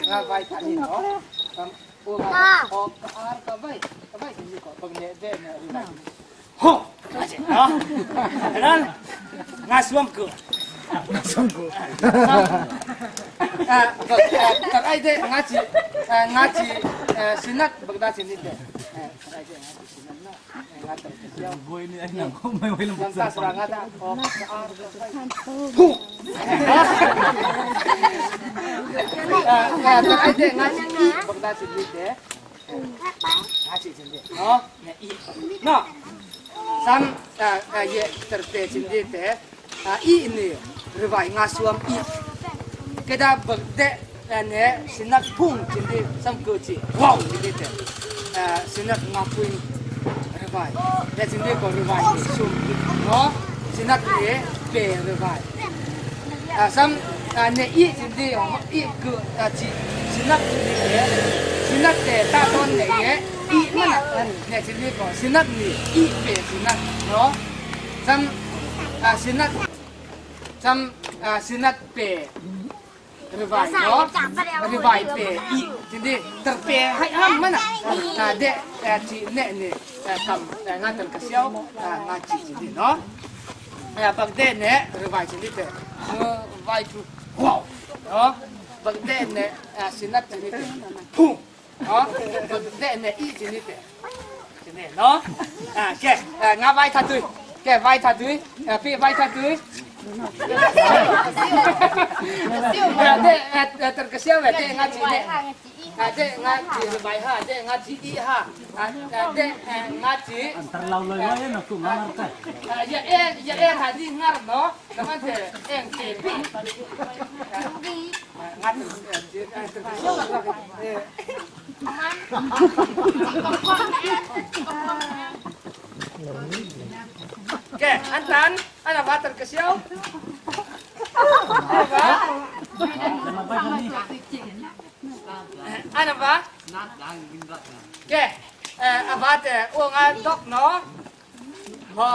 Nga vai tha ni no. Sam o nga o ka ar ka vai ka vai ni ko bang ne de ne ri vai. Ho. No. Nan nga suam ku. Nga suam ku. À, các ai de nga chi nga chi sinat bagda chin ni de. Các ai de nga chi sinat na nga tar ka siao. Nang ta sra nga ta o ka ar ka vai. Hu. Các ai de nga chi i bagda chin ni de. Nga chi chin de. No, ne i. No. Sam ye tar te chin de te. I ni rivai nga suam i. Keda bag de ne sinak phung chin de sam ko chi. Wow chin de te. Sinak nga puin rivai. Ne chin de ko rivai ni sum. No. Sinak ne pe rivai. Sam ne i chin de i ku chi sinak chin de te. Sinak te ta ton ne ye i mana ne chin de ko sinak ni i pe sinak no. Sam sinak sam sinak pe rivai no rivai pe i chin de ter pe hai ham mana de chi ne ni kam nga ter ka siao nga chi chin de no. Bang de ne rivai chin de te vai chu wow no. Bang de ne sinak chin de te phung no. Bang de ne i chin de te chin de no. Ke nga vai tha tui ke vai tha tui pi vai tha tui de ter ka siao de nga chi ne de nga chi vai ha de nga chi i ha de nga chi ya e ya e tha di ngar no naman te eng te pi nga ter ter ka siao Ke, antan, ana ba ter ka siao? Ana ba? Ana ba? Ke, ava te o nga dok no. Ho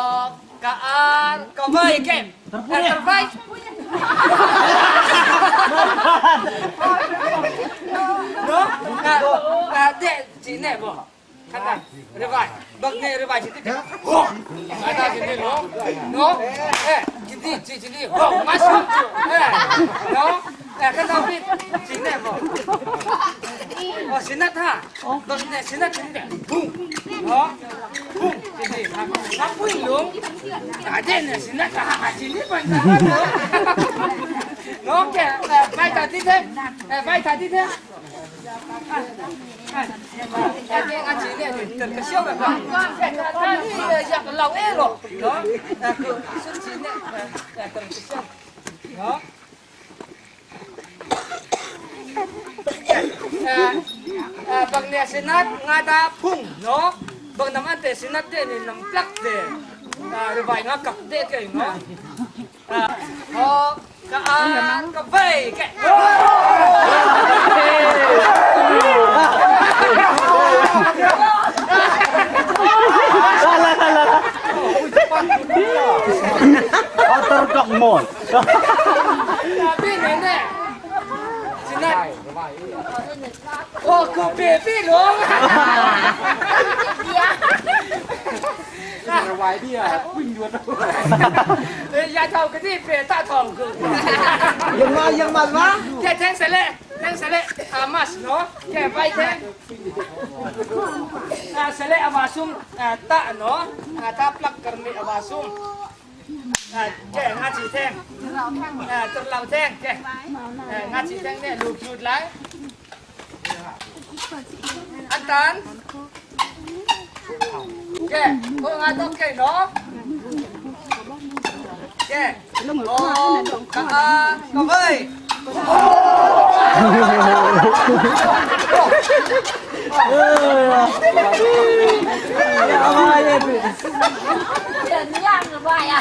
ka ar ka vai ke. Tervai. No? De chi ne bo. Khăn rivai. Bak ne rivai chi ti. Ho. Ada chi ne no. No. Eh, chi ti chi chi ti. Ho, ma su. Eh. No. Eh, kan tao biết chi ne bo. Oh, sinat ha. Bak ne sinat chi ne. Bung. No. Bung chi ne. Ha pui lung. À de ne sinat ha chi ne pan ta no. No ke, vai ta ti thế. Vai ta ti thế. Cái chị này thì cần cái siêu mà ta đi giặc lâu ê rồi đó cứ xuất chị này cần cái siêu đó bằng nè sinat nga ta phung nó bằng nằm ăn te sinat de ni nằm plak de rồi vài nga cặp de cái nó ho ka an ka vei cái Otor kok mon. Bi nè sinat ô cô bê bi luôn. ยาทองก็ที่เปตาทองคือ ยังมายังมามา แกแทงเสร็จแล้วแทงเสร็จแล้วอามัสเนาะแกไปแทงเสร็จแล้วอามาซุมตาเนาะตาปลักกันมีอามาซุมแกงาจีแทงตัวเราแทงแกงาจีแทงเนี่ยลูกหยุดไหลอันตันแกโอ้งาต้องแกเนาะแกโอ้กะกะเว้ย อะไรเนี่ย 人样了吧呀？